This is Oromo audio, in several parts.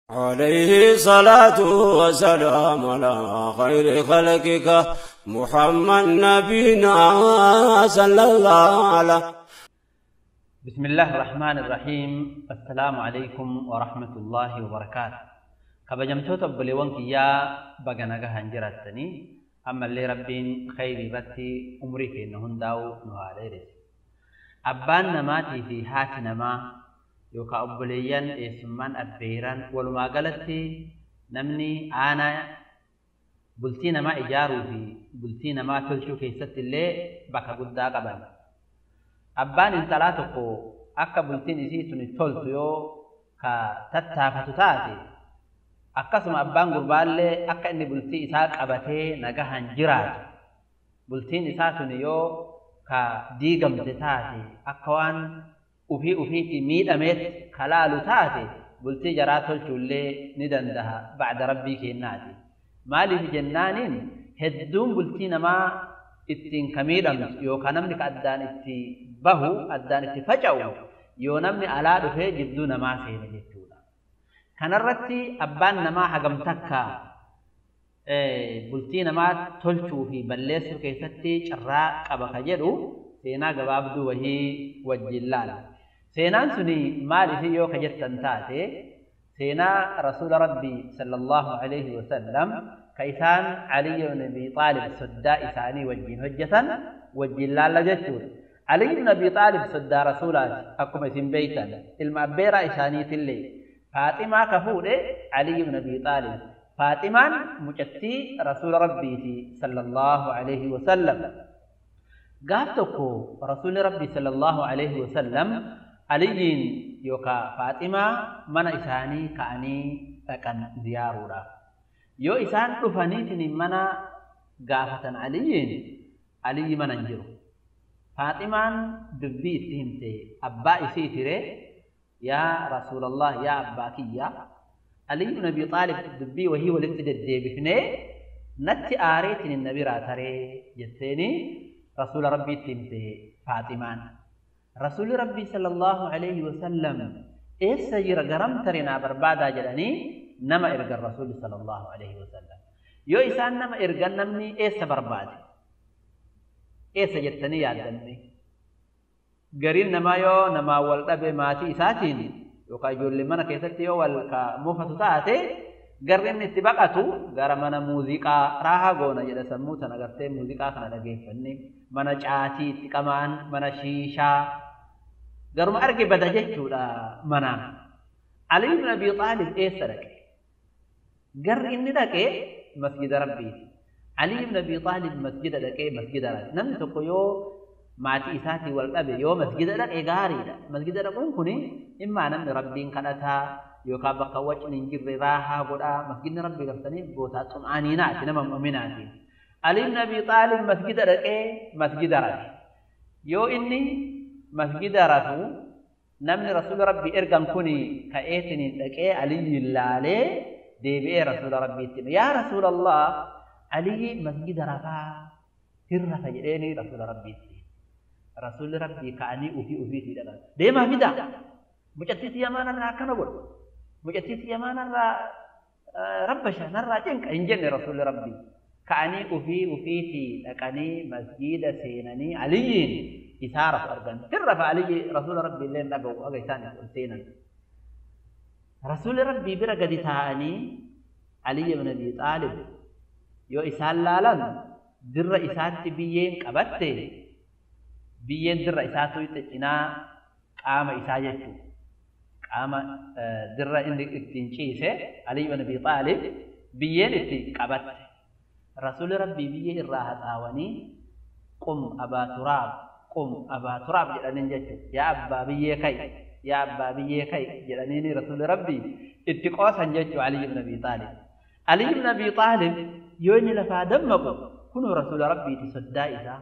عليه صلاة وسلام على خير خلقك محمد نبينا صلى الله عليه. بسم الله الرحمن الرحيم. السلام عليكم ورحمة الله وبركاته. كبجمتوت obboleewwan kiyyaa baga nagahan jiraattanii ammallee rabbiin khayrii irratti umrii keenya hundaa'u nu haa dheeresse. Abbaan namaatii fi haati namaa yookaan obboleeyyan eessummaan abbeeran walumaa galatti namni aanaa bultii namaa ijaaruu fi bultii namaa tolchuu keessatti illee bakka guddaa qaban. Abbaan intalaa tokko akka bultiin isii tuni toltu yoo ka tattaafatu taate, akkasuma abbaan gurbaallee akka inni bultii isaa qabatee nagahan jiraatu, bultiin isaa tuni yoo ka diigamte taate akka waan ufii ufiitti miidhameetti ka laalu taate, bultii jaraa tolchuullee ni danda'a ba'da rabbii kennaati. Maaliif jennaaniin hedduun bultii namaa ittiin ka miidhamtu yookaan namni ka addaan itti bahu, addaan itti faca'u, yoo namni alaa dhufee jidduu namaa seene jechuudha. Kanarratti abbaan namaa hagam takka bultii namaa tolchuu fi balleessuu keessatti carraa qaba ka jedhu seenaa gabaabduu wahii wajjin laala. Seenaan suni maal isii yoo ka jettan taate, seenaa rasuula rabbii sallallahu alaihi wasallam ka isaan Ali ibn Abi Xaalib soddaa isaanii wajjin hojjetan wajjin laalla jechuudha. Ali ibn Abi Xaalib soddaa rasuulaati, akkuma isin beeytan ilma abbeeraa isaaniitillee. Faaximaa ka fuudhe Ali ibn Abi Xaalib. Faaximaan mucattii rasuula rabbiiti sallallahu alaihi wasallam. Gaaf tokko rasuulli rabbii sallallahu alaihi wasallam Aliyyiin yookaan Faaximaa mana isaanii ka'anii dhaqan ziyaaruudhaaf. Yoo isaan dhufaniitiin mana gaafatan Aliyyiin, Aliyyi mana hin jiru. Faaximaan dubbii itti himte abbaa isii tiree, yaa Rasuulallah, yaa abbaa kiyya, Ali ibn Abi Xaalib dubbii wahii walitti deddeebifnee natti aareetiin na biraa taree jetteeni rasuula rabbiitti himte Faaximaan. Rasuulli rabbii sallallahu alaihi wasallam eessa jira, garam tare, naa barbaadaa jedhanii nama ergan rasuulli sallallahu alaihi wasallam. Yoo isaan nama ergan namni eessa barbaade? Eessa jettanii yaaddanne? Gariin namaa yoo namaa wal dhabe maatii isaatiin yookaan ijoollee mana keessatti yoo wal ka mufatu taate, garri inni itti baqatu gara mana muuziqaa, raahaa goona jedha, sammuu tana gartee muuziqaa kana dhageeffanne, mana caatii itti qamaan, mana shiishaa, garuma arge bada jechuudha manaan. Ali ibn Abi Xaalib eessa dhaqe? Garri inni dhaqe masjida rabbiiti. Ali ibn Abi Xaalib masjida dhaqee masjida dhaqe. Namni tokko yoo maatii isaatii wal dhabe yoo masjida dhaqe gaariidha. Masjida dhaquun kuni immaa namni rabbiin kadhataa yookaan bakka wacni hin jirre raahaa godhaa, masjidni rabbii gartanii gootaa xum'aaniinaati nama mu'minaati. Ali ibn Abi Xaalib masjida dhaqee masjida rafe. Yoo inni masjida rafu namni rasuula rabbii ergan kuni ka'eetiniin dhaqee Aliyyi laalee deebi'ee rasuula rabbiitti hime. Yaa Rasuulallah, Aliyyi masjida rafaa hin rafa jedheeni rasuula rabbiitti. Rasuulli rabbii ka'anii ufii ufiitii dhaqan. Deemaa fidaa. Mucattii tiyya maanarraa akkana godhu. Mucattii tiyya maanarraa rabbasha, narraa cinqa hin jenne rasuulli rabbii. Ka'anii ufii ufiitii dhaqanii masjida seenanii Aliyyiin isaa rafu argan. Hin rafa Aliyyi, rasuula rabbii illee hin dhaga'u haga isaan ol seenan. Rasuulli rabbii bira gadi taa'anii Ali ibn Abi Xaalib yoo isaan laalan dirra isaatti biyyeen qabatte, biyyeen dirra isaatu cinaa qaama isaa jechuudha. Qaama dirra inni ittiin ciise Ali ibn Abi Xaalib biyyeen itti qabatte. Rasuulli rabbii biyyee irraa haxaawanii, qum abaa turaab, qum abaa turaab jedhaniin jechuudha. Yaa abbaa biyyee ka'i, yaa abbaa biyyee ka'i jedhaniini rasuulli rabbii itti qoosan jechuudha Ali ibn Abi Xaalib. Ali ibn Abi Xaalib yoo inni lafaa dammaqu kunoo rasuula rabbiiti soddaa isaa.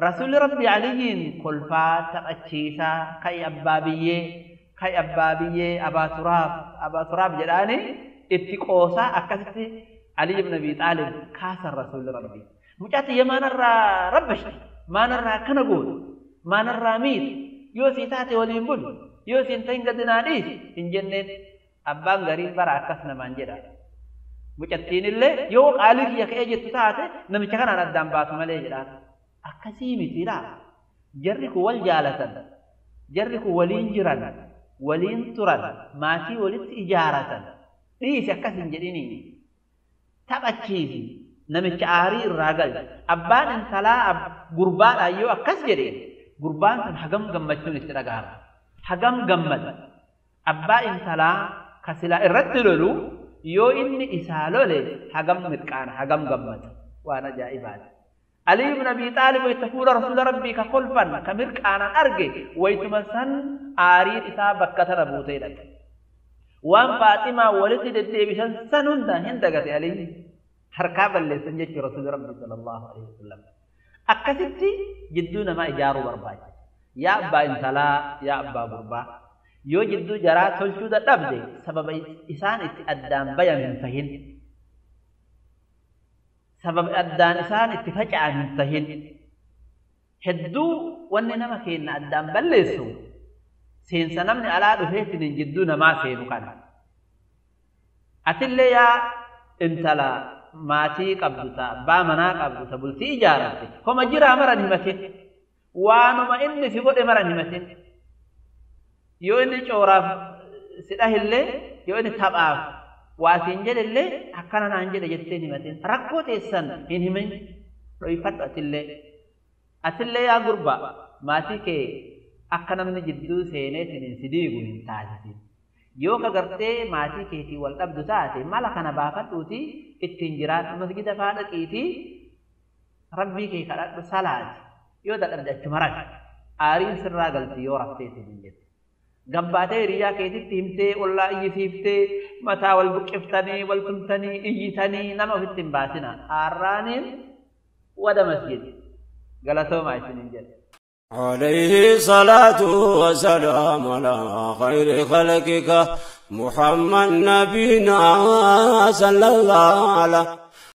Rasuulli rabbii Aliyyiin kolfaa taphachiisaa, ka'i abbaa biyyee, ka'i abbaa biyyee, abaa turaab, abaa turaab jedhaani itti qoosaa akkasitti Ali ibn Abi Xaalib kaasan rasuulli rabbii. Mucaa tiyya maanarraa rabbashte, maanarraa akkana gootu, maanarraa miiti, yoo sii taate waliin bulu, yoo siin ta'in gadi naa dhiisi hin jenneen. Abbaan gariin bara akkas namaan jedha. Mucattiin illee yoo qaalii kiyya ka'ee jettu taate namicha kanaan addaan baatu malee jedhaan. Akkasii mitiidha. Jarri kun wal jaalatan. Jarri kun waliin jiran. Waliin turan. Maatii walitti ijaaratan. Dhiisi akkas hin jedhiniini. Taphachiisi. Namicha aarii irraa galche. Abbaan intalaa gurbaadhaan yoo akkas jedhe gurbaan sun hagam gammachuun itti dhagahama. Hagam gammada. Abbaa intalaa ka silaa irratti lolu yoo inni isaa lole hagam mirqaana hagam gammada. Waan ajaa'ibaati. Ali ibn Abi Xaalib wayita fuula rasuula rabbii ka kolfan ka mirqaanan arge wayituma san aariin isaa bakka tana buutee dhaqe. Waan Faaximaa walitti deddeebisan san hunda hin dagate Aliin. Harkaa balleessan jechuu rasuula rabbii sallallahu alaihi wasallam. Akkasitti jidduu namaa ijaaruu barbaachisa. Yaa abbaa intalaa, yaa abbaa gurbaa. Yoo jidduu jaraa tolchuu dadhabde sababa isaan itti addaan bayan hin tahin. Sababa addaan isaan itti faca'an hin tahin. Hedduu wanni nama keenya addaan balleessu seensa namni alaa dhufeetiin jidduu namaa seenu kana. Atillee yaa intala maatii qabdu ta abbaa manaa qabdu ta bultii ijaaratte homa jiraa maran himatin. Waanuma inni si godhe maran himatin. Yoo inni cooraaf si dhahillee yoo inni taphaaf waa siin jedhellee akkana naan jedhe jettee hin himatin. Rakkoo teessan hin himin dhoyfadhu atillee. Atillee yaa gurba maatii kee akka namni jidduu seeneetiin si diigu hin taasisin. Yoo ka gartee maatii keetii wal dhabdu taate mala kana baafadhuutii ittiin jiraadhu masgida faa dhaqiitii rabbii kee kadhadhu salaati. Yoo dadhabde achuma rafi. Aariin sirraa galti yoo rafteetiin hin jette. Gabbaatee hiriyaa keetitti himtee ollaa iyyisiiftee mataa wal buqqiftanii wal tumtanii iyyitanii nama ofitti hin baasina. Aarraaniin wada masjid. Galatoomaa isiniin jedhe. عليه صلاة وسلام على خير خلقك محمد نبينا صلى الله عليه.